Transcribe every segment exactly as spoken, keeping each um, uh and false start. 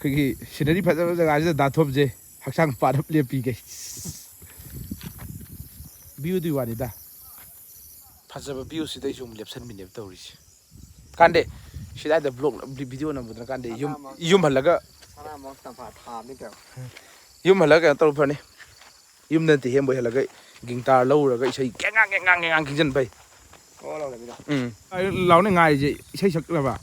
ꯑꯩꯈꯣꯏꯒꯤ ꯁꯤꯅꯔꯤ ꯐꯖꯕ ꯖꯒꯥꯁꯤꯗ ꯗꯥ ꯊꯣꯝꯁꯦ ꯍꯛꯆꯥꯡ ꯄꯥꯔꯞ ꯂꯦꯞꯄꯤꯒꯦ꯫ ꯚ꯭ꯌꯨꯗꯨꯒꯤ ꯋꯥꯅꯤꯗ꯫ ꯐꯖꯕ ꯚ꯭ꯌꯨꯁꯤꯗ ꯑꯩꯁꯨ ꯑꯃꯨꯛ ꯂꯦꯞꯁꯟꯕꯤꯅꯦꯕ ꯇꯧꯔꯤꯁꯦ꯫ ꯀꯥꯟꯗꯦ, ꯁꯤꯗꯥꯏꯗ ꯕ꯭ꯂꯣꯛ ꯚꯤꯗꯤꯑꯣ ꯅꯝꯕꯗꯨꯅ ꯀꯥꯟꯗꯦ꯫ ꯌꯨꯝ ꯁꯅꯥꯃ-, ꯌꯨꯝ ꯍꯜꯂꯒ ꯁꯅꯥꯃ ꯇꯝꯐꯥ ꯊꯥꯕꯅꯤ ꯀꯩꯅꯣ꯫ ꯌꯨꯝ ꯍꯜꯂꯒ ꯀꯩꯅꯣ ꯇꯧꯔ ꯐꯅꯤ꯫ ꯌꯨꯝꯗ ꯅꯠꯇꯦ, ꯍꯦꯝꯕꯣꯏ ꯍꯜꯂꯒ ꯒꯤꯡꯇꯥꯔ ꯂꯧꯔꯨꯔꯒ ꯏꯁꯩ ꯒꯦꯡꯒꯥꯡ ꯒꯦꯡꯒꯥꯡ ꯒꯦꯡꯒꯥꯡ ꯈꯤꯡꯖꯤꯟꯕꯩ꯫ ꯀꯣ ꯂꯥꯎꯅꯦ ꯃꯤꯗꯣ꯫ ꯎꯝ꯫ ꯂꯥꯎꯅꯦ ꯉꯥꯏꯔꯤꯁꯦ, ꯏꯁꯩ ꯁꯛꯅꯕ꯫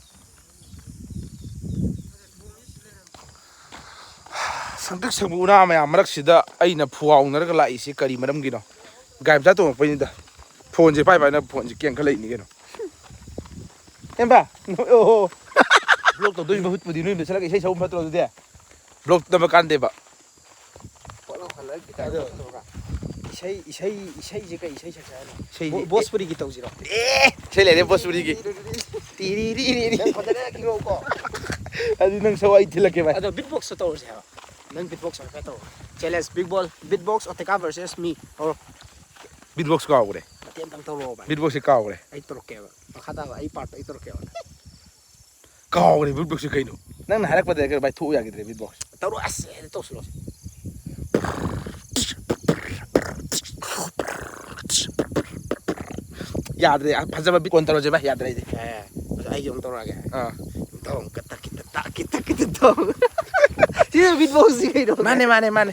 ꯁꯪꯇ꯭ꯔꯤꯛ ꯁꯪꯕ ꯎꯅꯥ ꯃꯌꯥꯝ ꯃꯔꯛꯁꯤꯗ ꯑꯩꯅ ꯐꯨꯋꯥꯎꯅꯔꯒ ꯂꯥꯛꯏꯁꯤ ꯀꯔꯤ ꯃꯔꯝꯒꯤꯅꯣ? ꯒꯥꯔꯤ ꯃꯆꯥ ꯇꯣꯡꯉꯛꯄꯩꯅꯤꯗ꯫ ꯐꯣꯟꯁꯦ ꯄꯥꯏ ꯄꯥꯏꯅ ꯐꯣꯟꯁꯦ ꯀꯦꯟꯈꯠꯂꯛꯏꯅꯤ ꯀꯩꯅꯣ꯫ ꯍꯦꯝꯕ, ꯑꯣꯍꯣ꯫ ꯕ꯭ꯂꯣꯛ ꯇꯧꯗꯣꯏ ꯃꯍꯨꯠꯄꯨꯗꯤ ꯅꯣꯏ ꯃꯁꯦꯜꯂꯒ ꯏꯁꯩ ꯁꯛꯎ ꯐꯠꯇ꯭ꯔꯣ ꯑꯗꯨꯗꯤ? ꯕ꯭ꯂꯣꯛ ꯅꯝꯕ ꯀꯥꯟꯗꯦꯕ꯫ ꯄꯣꯠ ꯂꯧꯈꯠꯂꯒ ꯒꯤꯇꯥꯔ ꯑꯗꯣ ꯇꯧꯔꯒ꯫ ꯏꯁꯩ, ꯏꯁꯩ, ꯏꯁꯩꯁꯦ ꯀꯩ ꯏꯁꯩ ꯁꯛꯁꯦ ꯍꯥꯏꯅꯣ? ꯏꯁꯩꯁꯦ ꯕꯣ-, ꯚꯣꯖꯄꯨꯔꯤꯒꯤ ꯇꯧꯁꯤꯔꯣ? ꯑꯦ! ꯏꯁꯩ ꯂꯩꯔꯦ ꯚꯣꯖꯄꯨꯔꯤꯒꯤ꯫ ꯇꯤꯔꯤꯔꯤꯔꯤꯔꯤ꯫ ꯅꯪ ꯐꯖꯅ ꯈꯤꯉꯧꯀꯣ꯫ ꯑꯗꯨ ꯅꯪ ꯁꯛꯑꯣ, ꯑꯩ ꯊꯤꯜꯂꯛꯀꯦ ꯚꯥꯏ꯫ ꯑꯗꯣ ꯕꯤꯠ ꯕꯣꯛꯁꯇ ꯇꯧꯔꯁꯦ ꯍꯥꯏꯕ꯫ ꯅꯪ ꯕꯤꯠ ꯕꯣꯛꯁ ꯍꯥꯏꯐꯦꯠ ꯇꯧꯔꯣ꯫ ꯆꯦꯂꯦꯟꯖ ꯕꯤꯠ ꯕꯣꯜ, ꯕꯤꯠ ꯕꯣꯛꯁ ꯑꯣꯇꯦꯀꯥ ꯚꯔꯁꯦꯁ ꯃꯤ꯫ ꯍꯧꯔꯣ꯫ ꯕꯤꯠ ꯕꯣꯛꯁ ꯀꯥꯎꯈ꯭ꯔꯦ꯫ ꯃꯇꯦꯛ ꯑꯝꯇꯪ ꯇꯧꯔꯛꯑꯣ ꯚꯥꯏ꯫ ꯕꯤꯠ ꯕꯣꯛꯁꯁꯦ ꯀꯥꯎꯈ꯭ꯔꯦ꯫ ꯑꯩ ꯇꯧꯔꯛꯀꯦꯕ꯫ ꯃꯈꯥ ꯇꯥꯕ ꯑꯩ ꯄꯥꯔꯠꯇꯣ ꯑꯩ ꯇꯧꯔꯛꯀꯦꯕ꯫ ꯀꯥꯎꯈ꯭ꯔꯦ ꯕꯤꯠ ꯕꯣꯛꯁꯁꯦ ꯀꯩꯅꯣ? ꯅꯪꯅ ꯍꯥꯏꯔꯛꯄꯗ ꯀꯩꯅꯣ ꯚꯥꯏ ꯊꯣꯛꯎ ꯌꯥꯈꯤꯗ꯭ꯔꯦ ꯕꯤꯠ ꯕꯣꯛꯁ꯫ ꯇꯧꯔꯛꯑꯣ, ꯑꯁ, ꯍꯦꯛꯇ ꯇꯧꯁꯤꯜꯂꯣ꯫ ꯌꯥꯗ꯭ꯔꯦ, ꯌꯥꯝ ꯐꯖꯕ ꯕꯤꯠ ꯑꯣꯟ ꯇꯧꯔꯁꯦ ꯚꯥꯏ, ꯌꯥꯗ꯭ꯔꯦ ꯑꯩꯗꯤ꯫ ꯑꯦ, ꯑꯗꯣ ꯑꯩꯒꯤ ꯑꯃꯨꯛ ꯇꯧꯔꯛꯑꯒꯦ꯫ ꯑꯥ꯫ ꯇꯣꯡ ꯀꯇꯛ ꯀꯤꯇ ꯇꯛ ꯀꯤꯇꯛ ꯀꯤꯇ ꯇꯣꯡ꯫ ꯁꯤꯅ ꯕꯤꯠ ꯕꯣꯛꯁꯁꯤ ꯀꯩꯅꯣ? ꯃꯥꯅꯦ, ꯃꯥꯅꯦ, ꯃꯥꯅꯦ꯫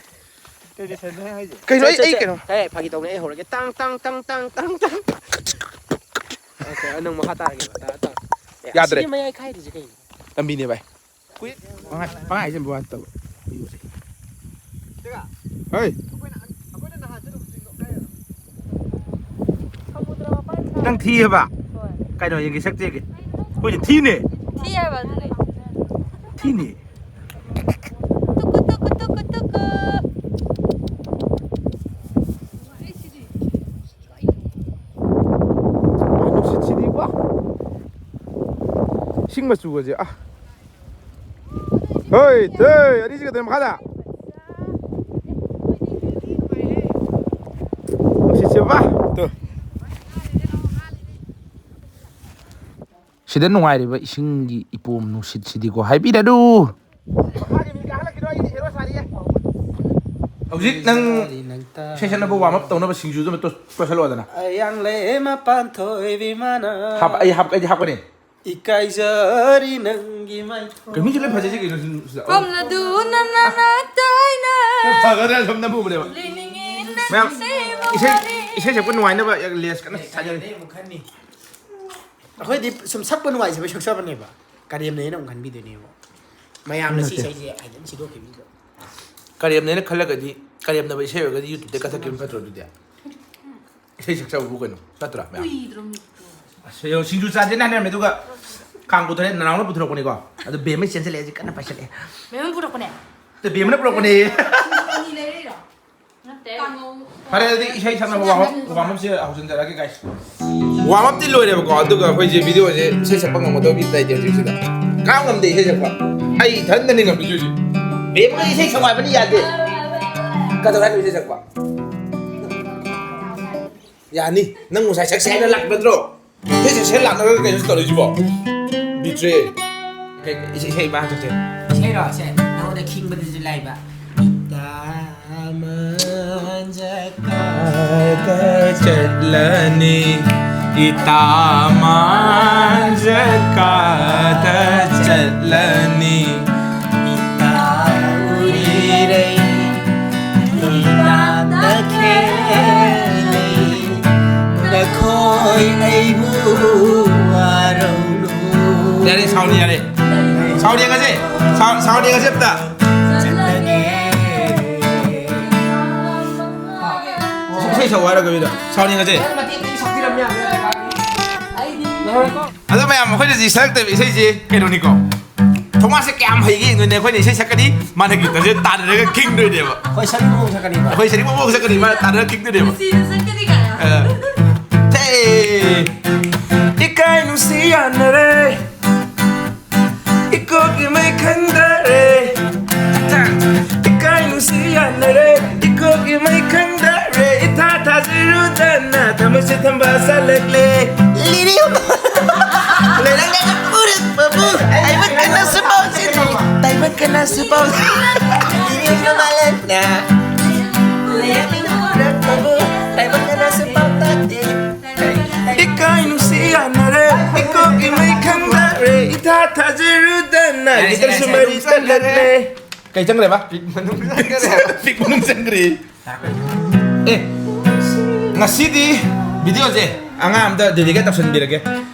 ꯀꯩꯅꯣ ꯑꯩ, ꯆꯠ, ꯑꯩ ꯆꯠ, ꯀꯩꯅꯣ? ꯀꯩ ꯐꯥꯒꯤ ꯇꯧꯅꯦ, ꯑꯩ ꯍꯧꯔꯒꯦ꯫ ꯇꯥꯡ, ꯇꯥꯡ, ꯇꯥꯡ, ꯇꯥꯡ, ꯇꯥꯡ, ꯇꯥꯡ꯫ ꯑꯣꯀꯦ, ꯅꯪ ꯃꯈꯥ ꯇꯥꯔꯒꯦꯕ꯫ ꯇꯥ-, ꯇꯥ-, ꯑꯦ, ꯌꯥꯗ꯭ꯔꯦ꯫ ꯑꯁꯤꯒꯤ ꯃꯌꯥꯏ ꯈꯥꯏꯔꯤꯁꯦ ꯀꯩꯅꯣ? ꯂꯝꯕꯤꯅꯦ ꯚꯥꯏ꯫ ꯀꯨꯏ-, ꯄꯪꯍꯥꯏ, ꯄꯪꯍꯥꯏ ꯍꯥꯏꯖꯟꯕ ꯋꯥ ꯅꯠꯇꯕ꯫ ꯍꯣꯏ꯫ ꯈꯤꯇꯪ ꯊꯤꯌꯦꯕ? ꯍꯣꯏ꯫ ꯀꯩꯅꯣ ꯌꯦꯡꯒꯦ, ꯁꯛ ꯌꯦꯡꯒꯦ꯫ ꯑꯩꯈꯣꯏꯗꯤ ꯊꯤꯅꯦ꯫ ꯊꯤ ꯍꯥꯏꯕ ꯑꯗꯨꯅꯦ꯫ ꯊꯤꯅꯦ꯫ ꯇꯨꯀꯨ, ꯇꯨꯀꯨ, ꯇꯨꯀꯨ, ꯇꯨꯀꯨ꯫ ꯅꯨꯡꯁꯤꯠꯁꯤꯗꯤ ꯋꯥ꯫ ꯏꯁꯤꯡ ꯃꯆꯨꯒꯁꯦ, ꯑ꯫ ꯍꯣꯏ, ꯇꯦ, ꯑꯅꯤꯁꯤ ꯀꯩꯗꯧꯔꯦ ꯃꯈꯥꯗ? ꯅꯨꯡꯁꯤꯠꯁꯦ ꯋꯥ꯫ ꯇꯨ꯫ ꯁꯤꯗ ꯅꯨꯡꯉꯥꯏꯔꯤꯕ ꯏꯁꯤꯡꯒꯤ ꯏꯄꯣꯝ ꯅꯨꯡꯁꯤꯠꯁꯤꯗꯤꯀꯣ, ꯍꯥꯏꯕꯤꯔꯅꯨ꯫ ꯃꯈꯥꯒꯤ ꯃꯤ ꯀꯥꯈꯠꯂꯛꯈꯤꯅꯣ, ꯑꯩꯒꯤꯗꯤ ꯍꯦꯔꯣ ꯁꯥꯔꯤꯌꯦ꯫ ꯍꯧꯖꯤꯛ ꯅꯪ ꯏꯁꯩ ꯁꯛꯅꯕ warm up ꯇꯧꯅꯕ ꯁꯤꯡꯖꯨꯗꯨ ꯑꯃ ꯇꯣ-, ꯇꯣꯠꯁꯜꯂꯣꯗꯅ꯫ ꯑꯌꯥꯡꯂꯩ ꯃꯄꯥꯟ ꯊꯣꯏꯕꯤ ꯃꯥꯅ꯫ ꯍꯥꯞ-, ꯑꯩ ꯍꯥꯞ-, ꯑꯩꯗꯤ ꯍꯥꯞꯀꯅꯤ꯫ ꯏꯀꯥꯏꯖꯔꯤ ꯅꯪꯒꯤ ꯃꯥꯏꯊꯣꯡ꯫ ꯀꯩ ꯃꯤꯁꯨ ꯂꯣꯏ ꯐꯖꯩꯁꯦ ꯀꯩꯅꯣ ꯁꯤ-, ꯁꯤꯗ꯫ ꯄꯝꯂꯗꯨꯅ ꯅꯅꯥꯛꯇ ꯑꯩꯅ꯫ ꯐꯒꯗ꯭ꯔꯥ ꯁꯨꯝ ꯅꯝꯃꯨꯕꯅꯦꯕ꯫ ꯂꯩꯅꯤꯡꯉꯤ ꯃꯌꯥꯝ, ꯅꯪꯁꯦ ꯏꯁꯩ, ꯃꯃꯥ꯫ ꯏꯁꯩ ꯁꯛꯄ ꯅꯨꯡꯉꯥꯏꯅꯕ ꯂꯦꯁ ꯀꯟꯅ ꯁꯥꯖꯔꯤ꯫ ꯑꯩꯈꯣꯏꯗꯤ ꯁꯨꯝ ꯁꯛꯄ ꯅꯨꯡꯉꯥꯏꯖꯕꯩ ꯁꯛꯆꯕꯅꯦꯕ꯫ ꯀꯔꯦꯝꯅꯩꯅ ꯑꯃꯨꯛ ꯈꯟꯕꯤꯗꯣꯏꯅꯦꯕ꯫ ꯃꯌꯥꯝꯅ ꯁꯤ ꯅꯠꯇꯦ꯫ ꯏꯁꯩꯁꯦ ꯍꯥꯏꯖꯤꯟ ꯁꯤꯗꯣꯛꯈꯤꯕꯗꯣ꯫ ꯀꯔꯦꯝꯅꯩꯅ ꯈꯜꯂꯒꯗꯤ, ꯀꯔꯦꯝꯅꯕ ꯏꯁꯩ ꯑꯣꯏꯔꯒꯗꯤ YouTube-ꯇꯩ ꯀꯛꯊꯠꯈꯤꯕꯅ ꯐꯠꯇ꯭ꯔꯣ ꯑꯗꯨꯗꯤ? ꯏꯁꯩ ꯁꯛꯆꯕꯕꯨ ꯀꯩꯅꯣ, ꯅꯠꯇ꯭ꯔꯥ ꯃꯌꯥꯝ? ꯀꯨꯏꯗ꯭ꯔꯣ ꯃꯤꯠꯇꯣ? ꯑꯁ, ꯌꯦꯡꯉꯣ, ꯁꯤꯡꯖꯨ ꯆꯥꯁꯦꯅ ꯍꯥꯏꯅꯔꯝꯃꯦ, ꯑꯗꯨꯒ ꯀꯥꯡ ꯄꯨꯊꯣꯔꯛꯑꯦ, ꯅꯅꯥꯎꯅ ꯄꯨꯊꯣꯔꯛꯄꯅꯤꯀꯣ꯫ ꯑꯗꯨ ꯕꯦꯝꯃꯩ ꯆꯦꯟꯁꯤꯜꯂꯛꯑꯦ, ꯍꯧꯖꯤꯛ ꯀꯟꯅ ꯄꯥꯏꯁꯤꯜꯂꯛꯑꯦ꯫ ꯃꯦꯝꯅ ꯄꯨꯔꯛꯄꯅꯦ? ꯑꯗꯨ ꯕꯦꯝꯃꯅ ꯄꯨꯔꯛꯄꯅꯦ꯫ ꯁꯤꯡꯖꯨ ꯑꯅꯤ ꯂꯩꯔꯛꯏꯔꯣ? ꯅꯠꯇꯦ꯫ ꯀꯥꯡꯉꯧ꯫ ꯐꯔꯦ, ꯑꯗꯨꯗꯤ ꯏꯁꯩ ꯁꯛꯅꯕ warm up, warm up-ꯁꯦ ꯍꯧꯖꯤꯟꯖꯔꯛꯑꯒꯦ, guys꯫ Warm up-ꯇꯤ ꯂꯣꯏꯔꯦꯕꯀꯣ, ꯑꯗꯨꯒ ꯑꯩꯈꯣꯏꯁꯦ video-ꯁꯦ ꯏꯁꯩ ꯁꯛꯄ ꯉꯝꯒꯗꯕ ꯃꯤ ꯂꯩꯇꯦ ꯍꯧꯖꯤꯛꯁꯤꯗ꯫ ꯀꯅꯥꯝ ꯉꯝꯗꯦ ꯏꯁꯩ ꯁꯛꯄ꯫ ꯑꯩ ꯏꯊꯟꯗꯅꯤ ꯉꯝꯃꯤꯁꯦ ꯍꯧꯖꯤꯛ꯫ ꯕꯦꯝꯃ ꯏꯁꯩ ꯁꯛꯎ ꯍꯥꯏꯕꯅꯤ, ꯌꯥꯗꯦ꯫ ꯀꯩꯗꯧꯔꯦ ꯍꯥꯏꯅꯣ ꯏꯁꯩ ꯁꯛꯄ? ꯌꯥꯅꯤ꯫ ꯅꯪ ꯉꯁꯥꯏ ꯁꯛꯁꯦ ꯍꯥꯏꯅ ꯂꯥꯛꯄ ꯅꯠꯇ꯭ꯔꯣ? ꯏꯁꯩ ꯁꯛꯁꯦ ꯂꯥꯛꯅꯔꯒ ꯀꯩꯅꯣ ꯇꯧꯔꯤꯁꯤꯕꯣ? Betray꯫ ꯀꯩ, ꯏꯁꯩ, ꯏꯁꯩ ꯑꯃ ꯍꯟꯗꯣꯛꯁꯦ꯫ ꯏꯁꯩꯔꯣ? ꯁꯦ, ꯅꯉꯣꯟꯗ ꯈꯤꯡꯕꯗꯁꯨ ꯂꯥꯏꯕ꯫ ꯏꯇꯥ ꯃꯥꯟꯖꯀꯥꯗ ꯆꯠꯂꯅꯤ, ꯏꯇꯥ ꯃꯥꯟꯖꯀꯥꯗ ꯆꯠꯂꯅꯤ, ꯏꯇꯥ ꯎꯔꯤꯔꯩ ꯏꯅꯥꯛꯇ ꯈꯦꯜꯂꯤ, ꯅꯈꯣꯏ ꯑꯩꯕꯨ ꯋꯥꯔꯧꯅꯨ꯫ ꯌꯥꯔꯦ, sound ꯌꯥꯔꯦ꯫ Sound ꯌꯦꯡꯉꯁꯦ꯫ Sound, sound ꯌꯦꯡꯉꯁꯦ ꯑꯝꯇ꯫ ꯆꯠꯂꯒꯦ꯫ ꯏꯁꯩ ꯁꯛꯑꯣ ꯍꯥꯏꯔꯒ ꯃꯤꯗ꯫ Sound ꯌꯦꯡꯉꯁꯦ꯫ ꯑꯗꯣ ꯃꯌꯥꯝ, ꯑꯩꯈꯣꯏꯅ ꯍꯧꯖꯤꯛ ꯁꯛꯂꯛꯇꯣꯏꯕ ꯏꯁꯩꯁꯦ ꯀꯩꯅꯣꯅꯤꯀꯣ꯫ ꯊꯣꯃꯥꯁꯁꯦ ꯀꯌꯥꯝ ꯍꯩꯒꯦ ꯌꯦꯡꯗꯣꯏꯅꯦ꯫ ꯑꯩꯈꯣꯏꯅ ꯏꯁꯩ ꯁꯛꯀꯅꯤ, ꯃꯥꯅ guitar-ꯁꯦ ꯇꯥꯟꯅꯔꯒ ꯈꯤꯡꯗꯣꯏꯅꯦꯕ꯫ ꯑꯩꯈꯣꯏ ꯁꯛꯅꯤꯡꯕ ꯃꯑꯣꯡ ꯁꯛꯀꯅꯤꯕ꯫ ꯑꯩꯈꯣꯏ ꯁꯛꯅꯤꯡꯕ ꯃꯑꯣꯡ ꯁꯛꯀꯅꯤ, ꯃꯥꯅ ꯇꯥꯟꯅꯔꯒ ꯈꯤꯡꯗꯣꯏꯅꯦꯕ꯫ ꯁꯤꯗ ꯆꯠꯀꯅꯤ ꯀꯥꯏꯅ꯫ ꯑ꯫ ꯊꯦ꯫ ꯏꯀꯥꯏ ꯅꯨꯡꯁꯤ ꯌꯥꯅꯔꯦ, ꯏꯀꯣꯛꯀꯤ ꯃꯩ ꯈꯪꯗꯔꯦ꯫ ꯏꯀꯥꯏ ꯅꯨꯡꯁꯤ ꯌꯥꯅꯔꯦ, ꯏꯀꯣꯛꯀꯤ ꯃꯩ ꯈꯪꯗꯔꯦ꯫ ꯏꯊꯥ ꯊꯥꯖꯔꯨꯗꯅ ꯊꯃꯣꯏꯁꯦ ꯊꯝꯕ ꯁꯥꯂꯛꯂꯦ꯫ ꯂꯤꯔꯤ ꯂꯩꯔꯪꯒ ꯎꯔꯛꯄꯕꯨ ꯑꯩꯕꯨ ꯀꯟꯅꯁꯨ ꯄꯥꯎꯁꯤꯜꯂꯤ꯫ ꯇꯥꯏꯕ ꯀꯅꯥꯁꯨ ꯄꯥꯎ ꯃꯤꯔꯦꯝꯅ ꯃꯥꯂꯦꯝꯅ ꯂꯩꯔꯝꯃꯤꯅ ꯍꯧꯔꯛꯄꯕꯨ ꯇꯥꯏꯕꯪ ꯀꯅꯥꯁꯨ ꯄꯥꯎ ꯇꯥꯗꯦ꯫ ꯏꯀꯥꯏ ꯅꯨꯡꯁꯤ ꯌꯥꯅꯔꯦ, ꯏꯀꯣꯛ ꯏꯃꯩ ꯈꯪꯅꯔꯦ, ꯏꯊꯥ ꯊꯥꯖꯔꯨꯗꯅ ꯌꯥꯔꯦ, ꯒꯤꯇꯔꯁꯨ ꯌꯥꯔꯦ, ꯃꯔꯤ ꯌꯥꯔꯦ, ꯇꯠꯂꯛꯂꯦ꯫ ꯀꯩ ꯆꯪꯈ꯭ꯔꯦꯕ? ꯄꯤꯛ ꯃꯅꯨꯡ ꯆꯪꯈꯔꯦ꯫ ꯄꯤꯛ ꯃꯅꯨꯡ ꯆꯪꯈ꯭ꯔꯦ꯫ ꯑꯦ, ꯉꯁꯤꯗꯤ ꯚꯤꯗꯤꯑꯣꯁꯦ ꯑꯉꯥꯡ ꯑꯝꯗ ꯗꯦꯗꯤꯀꯦꯠ ꯇꯧꯁꯟꯕꯤꯔꯒꯦ꯫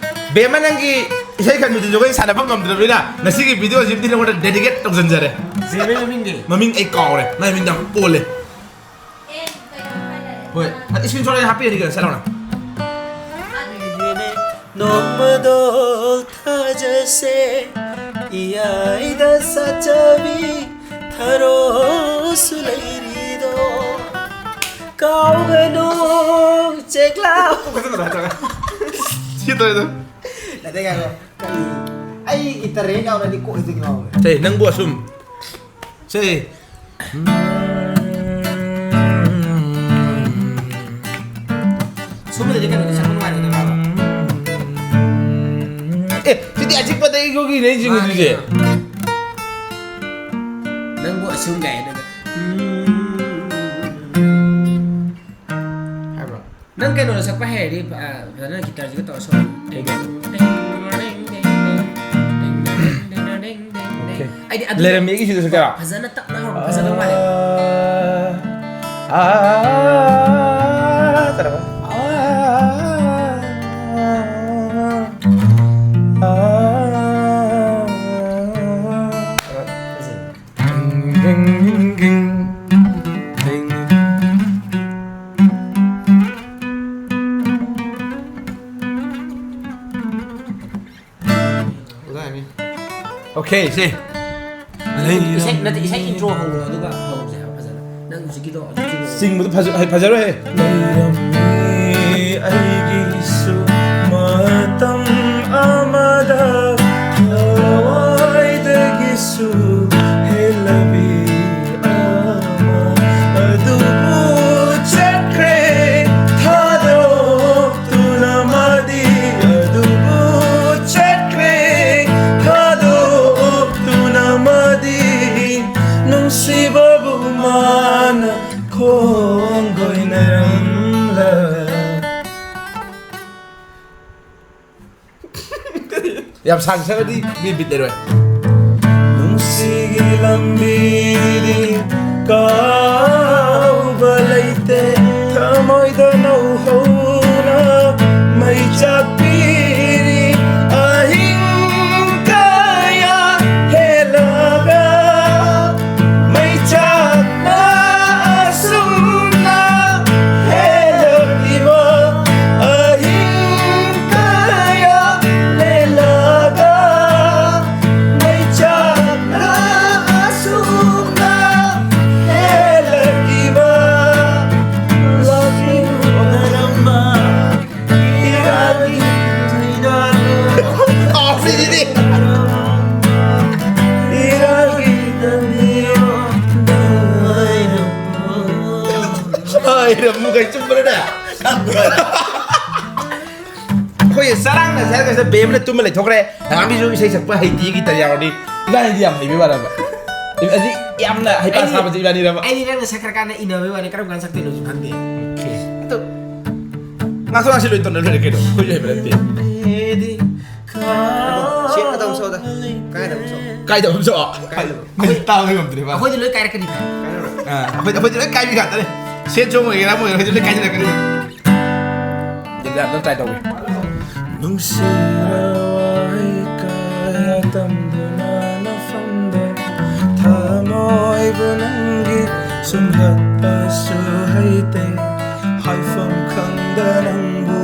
ꯕꯦꯝꯃ, ꯅꯪꯒꯤ ꯏꯁꯩ ꯈꯟꯕꯗꯨꯁꯨ ꯑꯩꯈꯣꯏ ꯁꯥꯟꯅꯕ ꯉꯝꯗ꯭ꯔꯕꯅꯤꯅ ꯉꯁꯤꯒꯤ ꯚꯤꯗꯤꯑꯣꯁꯤꯕꯨꯗꯤ ꯅꯉꯣꯟꯗ ꯗꯦꯗꯤꯀꯦꯠ ꯇꯧꯁꯟꯖꯔꯦ꯫ ꯕꯦꯝꯃꯩ ꯃꯃꯤꯡꯗꯤ? ꯃꯃꯤꯡ ꯑꯩ ꯀꯥꯎꯔꯦ, ꯃꯥꯏ ꯃꯃꯤꯡꯗꯣ ꯌꯥꯝ ꯄꯣꯜꯂꯦ꯫ ꯍꯣꯏ, ꯏꯁꯀ꯭ꯔꯤꯟ ꯁꯣꯠ ꯑꯩ ꯍꯥꯞꯄꯤꯔꯒꯦ ꯀꯩꯅꯣ, ꯁꯠ ꯂꯥꯎꯅ꯫ ꯅꯣꯡꯃꯗꯣ ꯊꯥꯖꯁꯦ, ꯏꯌꯥꯏꯗ ꯁꯥꯠꯆꯕꯤ ꯊꯔꯣꯁꯨ ꯂꯩꯔꯤꯗꯣ꯫ ꯀꯥꯎꯒꯅꯨ ꯆꯦꯛꯂꯥꯎ꯫ ꯁꯤ ꯇꯧꯔꯤꯗꯣ꯫ ꯅꯠꯇꯦ, ꯉꯥꯏꯈꯣ꯫ ꯀꯔꯤ? ꯑꯩ ꯒꯤꯇꯔ ꯍꯦꯛ ꯌꯥꯎꯔꯗꯤ ꯀꯣꯛ ꯍꯦꯛꯇ ꯉꯥꯎꯋꯦ꯫ ꯁꯦ, ꯅꯪꯕꯨ ꯑꯁꯨꯝ꯫ ꯁꯦ꯫ ꯁꯨꯝꯕꯗꯗꯤ ꯀꯩꯅꯣꯗꯤ ꯁꯛꯄ ꯅꯨꯡꯉꯥꯏꯔꯣꯏꯗꯕ꯭ꯔꯕ? ꯑꯦ, ꯁꯤꯗꯤ ꯑꯆꯤꯛꯄꯗ ꯏꯒꯣꯒꯤꯅꯦ ꯆꯤꯡꯉꯤꯗꯨꯁꯦ꯫ ꯃꯥꯅꯦ꯫ ꯅꯪꯕꯨ ꯑꯁꯨꯝ ꯀꯥꯏꯅ꯫ ꯍꯥꯏꯕ꯭ꯔꯣ? ꯅꯪ ꯀꯩꯅꯣꯗ ꯁꯛꯄ ꯍꯩꯔꯗꯤ, ꯑ, ꯐꯖꯅ ꯒꯤꯇꯔꯁꯤꯒ ꯇꯧꯔ ꯁꯛꯑꯣ꯫ ꯀꯩꯅꯣ? ꯑꯩꯗꯤ ꯑꯗꯨ ꯂꯩꯔꯝꯃꯤ ꯑꯩꯒꯤ ꯁꯤꯗꯁꯨ ꯀꯌꯥ? ꯐꯖꯅ ꯇꯞꯅ ꯍꯧꯔꯛꯄ ꯐꯖꯗꯧ ꯃꯥꯜꯂꯦ꯫ ꯑꯥ, ꯑꯥ, ꯇꯧꯔꯒ꯫ ꯑꯥ, ꯑꯥ, ꯑꯥ꯫ ꯐꯖꯩ꯫ Okay, ꯁꯤ꯫ ꯏꯁꯩ, ꯅꯠꯇꯦ, ꯏꯁꯩ intro ꯍꯧꯔꯣ, ꯑꯗꯨꯒ ꯍꯧꯁꯦ ꯍꯥꯏꯕ ꯐꯖꯅ꯫ ꯅꯪ ꯍꯧꯖꯤꯛꯀꯤꯗꯣ ꯑꯗꯨꯝ ꯆꯤꯡꯉꯣ꯫ ꯆꯤꯡꯕꯗꯣ ꯐꯖ-, ꯍꯩ-, ꯐꯖꯔꯣꯏꯍꯦ꯫ ꯂꯩꯔꯝꯃꯤ ꯑꯩꯒꯤꯁꯨ ꯃꯇꯝ ꯑꯃꯗ ꯊꯋꯥꯏꯗꯒꯤꯁꯨ ꯍꯦꯜꯂꯕꯤ ꯑꯃ꯫ ꯑꯗꯨꯕꯨ ꯆꯠꯈ꯭ꯔꯦ ꯊꯥꯗꯣꯛꯇꯨꯅ ꯃꯥꯗꯤ, ꯑꯗꯨꯕꯨ ꯆꯠꯈ꯭ꯔꯦ ꯊꯥꯗꯣꯛꯇꯨꯅ ꯃꯥꯗꯤ꯫ ꯌꯥꯝ ꯁꯥꯡ ꯁꯛꯑꯗꯤ ꯃꯤ ꯕꯤꯠ ꯂꯩꯔꯣꯏ꯫ ꯅꯨꯡꯁꯤꯒꯤ ꯂꯝꯕꯤꯗꯤ ꯀꯥꯎꯕ ꯂꯩꯇꯦ, ꯊꯃꯣꯏꯗ ꯅꯧꯍꯧꯅ ꯃꯩ ꯆꯥꯛꯄꯤꯔꯤ꯫ ꯑꯍꯤꯡ ꯀꯌꯥ ꯍꯦꯜꯂꯒ ꯃꯩꯆꯥꯛꯅ ꯑꯁꯨꯝꯅ ꯍꯦꯜꯂꯛꯂꯤꯕ, ꯑꯍꯤꯡ ꯀꯌꯥ ꯂꯦꯜꯂꯒ ꯃꯩꯆꯥꯛꯅ ꯑꯁꯨꯝꯅ ꯍꯦꯜꯂꯛꯂꯤꯕ, ꯂꯥꯛꯂꯤꯕ ꯀꯔꯝꯕ ꯏꯔꯥꯜꯒꯤ ꯊꯣꯏꯅꯥꯅꯣ? ꯀꯥꯎꯔꯤꯁꯤꯗꯤ꯫ ꯏꯔꯥꯜꯒꯤ ꯇꯝꯕꯤꯔꯣ꯫ ꯍꯥꯏꯔꯝꯃꯨ ꯀꯩ ꯆꯨꯝꯕ꯭ꯔꯅꯦ? ꯑꯩꯈꯣꯏ ꯆꯔꯥꯡꯅ ꯁꯥꯏꯔꯒ ꯕꯦꯝꯅ ꯇꯨꯝꯃ ꯂꯩꯊꯣꯛꯈ꯭ꯔꯦ꯫ ꯍꯪꯒꯥꯝꯕꯤꯁꯨ ꯏꯁꯩ ꯁꯛꯄ ꯍꯩꯇꯦꯒꯤ ꯇꯔꯤꯌꯥꯎꯔꯗꯤ ꯏꯕꯥꯅꯤꯗꯤ ꯌꯥꯝ ꯍꯩꯕ ꯋꯥꯔꯕ꯫ ꯑꯗꯨ ꯌꯥꯝꯅ ꯍꯩꯄꯥ ꯑꯩꯗꯤ ꯁꯥꯕꯁꯦ ꯏꯕꯥꯅꯤꯔꯕ꯫ ꯑꯩꯗꯤ ꯅꯪꯅ ꯁꯛꯈ꯭ꯔꯀꯥꯟꯗ ꯏꯟꯅꯕꯩ ꯋꯥꯅꯤ, ꯀꯔꯝ ꯀꯥꯟꯗ ꯁꯛꯇꯣꯏꯅꯣꯁꯨ ꯈꯪꯗꯦ꯫ ꯑꯗꯣ ꯉꯥꯛꯊꯣꯛ ꯉꯥꯡꯁꯤꯟ ꯂꯣꯏ ꯇꯧꯅ ꯂꯣꯏꯔꯦ ꯀꯩꯅꯣ꯫ ꯑꯩꯈꯣꯏꯁꯨ ꯍꯩꯕ ꯅꯠꯇꯦ꯫ ꯁꯤ ꯑꯗꯨꯝ ꯁꯛꯑꯣꯗ꯫ ꯀꯥꯏꯗ ꯑꯃꯨꯛ ꯁꯛꯑꯣ? ꯀꯥꯏꯗ ꯑꯃꯨꯛ ꯁꯛꯑꯣ? ꯀꯥꯏꯗ? ꯃꯁꯤ ꯇꯥꯕ ꯉꯝꯗ꯭ꯔꯦꯕ꯫ ꯑꯩꯈꯣꯏꯗꯤ ꯂꯣꯏ ꯀꯥꯏꯔꯛꯀꯅꯤ꯫ ꯑꯥ, ꯑꯩꯈꯣꯏꯗꯤ, ꯑꯩꯈꯣꯏꯗꯤ ꯂꯣꯏ ꯀꯥꯏꯕꯤ ꯉꯥꯛꯇꯅꯦ꯫ ꯁꯦꯠ ꯁꯣꯡ ꯑꯣꯏꯒꯦꯔꯥ ꯑꯃ ꯑꯣꯏꯒꯦꯔꯥ ꯑꯩꯈꯣꯏꯗꯤ ꯂꯣꯏ ꯀꯥꯏꯁꯤꯜꯂꯛꯀꯅꯤ꯫ ꯑꯗꯨꯗꯤ ꯑꯝꯇ try ꯇꯧꯒꯦ꯫ ꯅꯨꯡꯁꯤꯔꯕ ꯑꯩ ꯀꯌꯥ ꯇꯝꯗꯨꯅ ꯅꯐꯝꯗ ꯊꯃꯣꯏꯕꯨ ꯅꯪꯒꯤ ꯁꯨꯝꯍꯠꯄꯁꯨ ꯍꯩꯇꯦ꯫ ꯍꯥꯏꯐꯝ ꯈꯪꯗ ꯅꯪꯕꯨ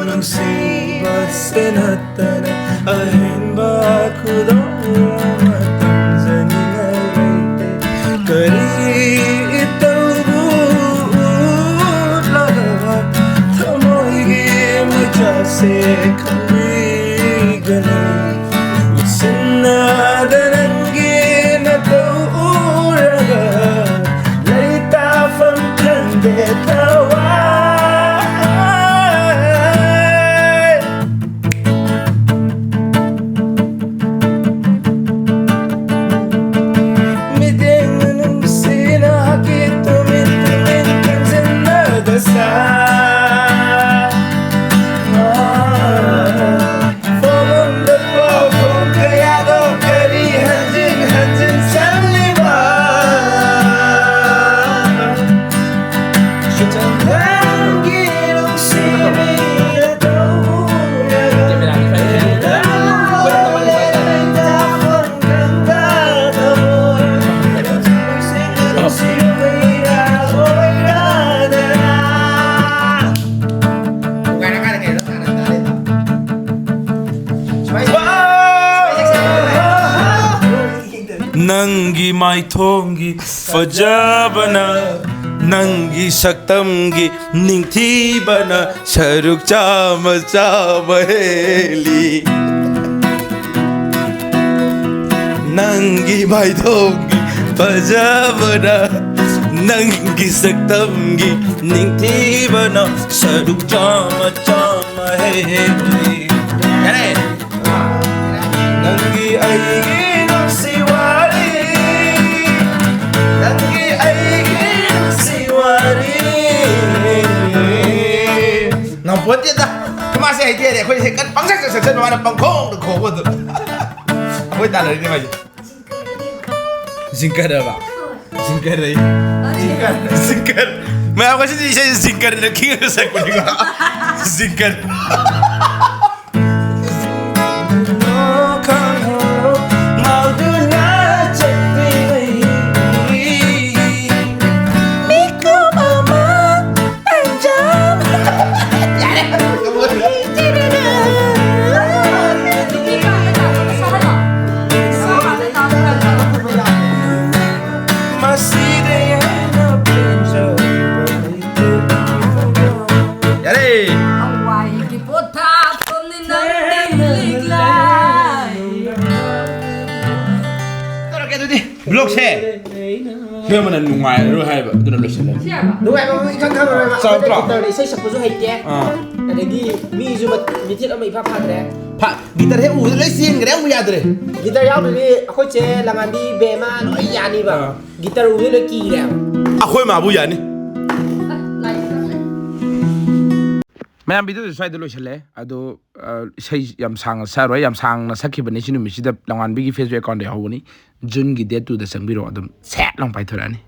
ꯅꯨꯡꯁꯤꯕꯁꯦ ꯅꯠꯇꯅ ꯑꯍꯦꯟꯕ ꯈꯨꯗꯣꯜ ꯑꯃ ꯇꯝꯖꯅꯤꯡꯉꯥꯏ ꯂꯩꯇꯦ꯫ ꯀꯔꯤ ꯏꯇꯧꯕꯨ ꯎꯠꯂꯒ ꯊꯃꯣꯏꯒꯤ ꯃꯩꯆꯥꯛꯁꯦ ꯈꯪꯕꯤꯒꯅꯤ? ꯎꯠꯁꯤꯟꯅꯗ ꯅꯪꯒꯤ ꯅꯇꯧ ꯎꯔꯒ ꯂꯩꯇꯥꯐꯝ ꯈꯪꯗꯦ ꯊꯋꯥꯏ꯫ ꯃꯤꯠꯌꯦꯡ ꯃꯅꯨꯡꯁꯤꯅ ꯍꯛꯀꯤ ꯇꯨꯃꯤꯟ ꯇꯨꯃꯤꯟ ꯈꯟꯖꯤꯟꯅꯗ ꯁꯥꯏ꯫ Fall on the floor. ꯅꯪꯒꯤ ꯃꯥꯏꯊꯣꯡꯒꯤ ꯐꯖꯕꯅ, ꯅꯪꯒꯤ ꯁꯛꯇꯝꯒꯤ ꯅꯤꯡꯊꯤꯕꯅ ꯁꯔꯨꯛ ꯆꯥꯝꯃ ꯆꯥꯝꯃ ꯍꯦꯜꯂꯤ꯫ ꯅꯪꯒꯤ ꯃꯥꯏꯊꯣꯡꯒꯤ ꯐꯖꯕꯅ, ꯅꯪꯒꯤ ꯁꯛꯇꯝꯒꯤ ꯅꯤꯡꯊꯤꯕꯅ ꯁꯔꯨꯛ ꯆꯥꯝꯃ ꯆꯥꯝꯃ ꯍꯦꯜꯂꯤ꯫ ꯌꯥꯔꯦ꯫ ꯅꯪꯒꯤ ꯑꯩꯒꯤ ꯅꯨꯡꯁꯤ ꯋꯥꯔꯤ, ꯅꯪꯒꯤ ꯑꯩꯒꯤ ꯅꯨꯡꯁꯤ ꯋꯥꯔꯤ꯫ ꯉꯝꯄꯣꯠꯇꯦꯗ꯫ ꯃꯥꯁꯦ ꯍꯩꯇꯦꯔꯦ꯫ ꯑꯩꯈꯣꯏ ꯍꯦꯛ ꯀꯟ-, ꯄꯪꯁꯛꯇ ꯁꯛꯆꯟꯕ, ꯃꯥꯅ ꯄꯪꯈꯣꯡꯗ ꯈꯣꯡꯕꯗꯣ꯫ ꯑꯩꯈꯣꯏ ꯇꯥꯟꯅꯔꯤꯅꯦ ꯃꯥꯏꯁꯦ꯫ ꯖꯤꯡꯀꯔ ꯍꯥꯏꯕ? ꯖꯤꯡꯀꯔ ꯍꯥꯏ꯫ ꯖꯤꯡꯀꯔ꯫ ꯃꯌꯥꯝ ꯉꯁꯤꯗꯤ ꯏꯁꯩꯁꯦ ꯖꯤꯡꯀꯔꯅ ꯈꯤꯡꯉꯒ ꯁꯛꯄꯅꯤꯀꯣ꯫ ꯖꯤꯡꯀꯔ꯫ ꯌꯥꯔꯦ꯫ ꯍꯋꯥꯏꯒꯤ ꯄꯣꯊꯥꯞ ꯀꯨꯝꯅꯤ ꯅꯪꯗꯤ ꯂꯤꯛꯂꯥꯏ꯫ ꯇꯧꯔꯛꯀꯦ ꯑꯗꯨꯗꯤ꯫ ꯕ꯭ꯂꯣꯛꯁꯦ ꯍꯦꯃꯅ ꯅꯨꯡꯉꯥꯏꯔꯔꯣꯏ ꯍꯥꯏꯕ, ꯑꯗꯨꯅ ꯂꯣꯏꯁꯤꯜꯂꯦ꯫ ꯅꯨꯡꯉꯥꯏꯕ ꯑꯃ ꯏꯈꯪ ꯈꯪꯉꯔꯣꯏꯕ꯫ ꯆꯥꯎꯗ꯭ꯔꯣ? ꯑꯩꯈꯣꯏꯗ ꯒꯤꯇꯔꯗ ꯏꯁꯩ ꯁꯛꯄꯁꯨ ꯍꯩꯇꯦ꯫ ꯑꯥ꯫ ꯑꯗꯒꯤ ꯃꯤꯁꯨ ꯃ-, ꯃꯤꯊꯤꯠ ꯑꯃ ꯏꯐꯥ ꯐꯥꯗ꯭ꯔꯦ꯫ ꯐꯥ-, ꯒꯤꯇꯔ ꯍꯦꯛ ꯎꯕꯗ ꯂꯣꯏ ꯆꯦꯟꯈ꯭ꯔꯦ, ꯑꯃꯨꯛ ꯌꯥꯗ꯭ꯔꯦ꯫ ꯒꯤꯇꯔ ꯌꯥꯎꯗ꯭ꯔꯗꯤ ꯑꯩꯈꯣꯏ ꯆꯦ ꯂꯪꯉꯥꯟꯕꯤ, ꯕꯦꯝꯃ ꯂꯣꯏ ꯌꯥꯅꯤꯕ꯫ ꯑꯥ꯫ ꯒꯤꯇꯔ ꯎꯕꯗ ꯂꯣꯏ ꯀꯤꯔꯦꯕ꯫ ꯑꯩꯈꯣꯏ ꯃꯥꯕꯨ ꯌꯥꯅꯤ꯫ ꯃꯌꯥꯝ, ꯚꯤꯗꯤꯑꯣꯁꯦ ꯁ꯭ꯋꯥꯏꯗ ꯂꯣꯏꯁꯤꯜꯂꯦ꯫ ꯑꯗꯣ, ꯑ, ꯏꯁꯩ ꯌꯥꯝ ꯁꯥꯡꯅ ꯁꯛꯑꯔꯣꯏ꯫ ꯌꯥꯝ ꯁꯥꯡꯅ ꯁꯛꯈꯤꯕꯅꯤ ꯁꯤ ꯅꯨꯃꯤꯠꯁꯤꯗ꯫ ꯂꯪꯉꯥꯟꯕꯤꯒꯤ Facebook account ꯗ ꯌꯥꯎꯍꯧꯕꯅꯤ꯫ June ꯒꯤ date two ꯗ ꯆꯪꯕꯤꯔꯣ, ꯑꯗꯨꯝ ꯁꯦꯠ ꯂꯥꯎ ꯄꯥꯏꯊꯣꯔꯛꯑꯅꯤ꯫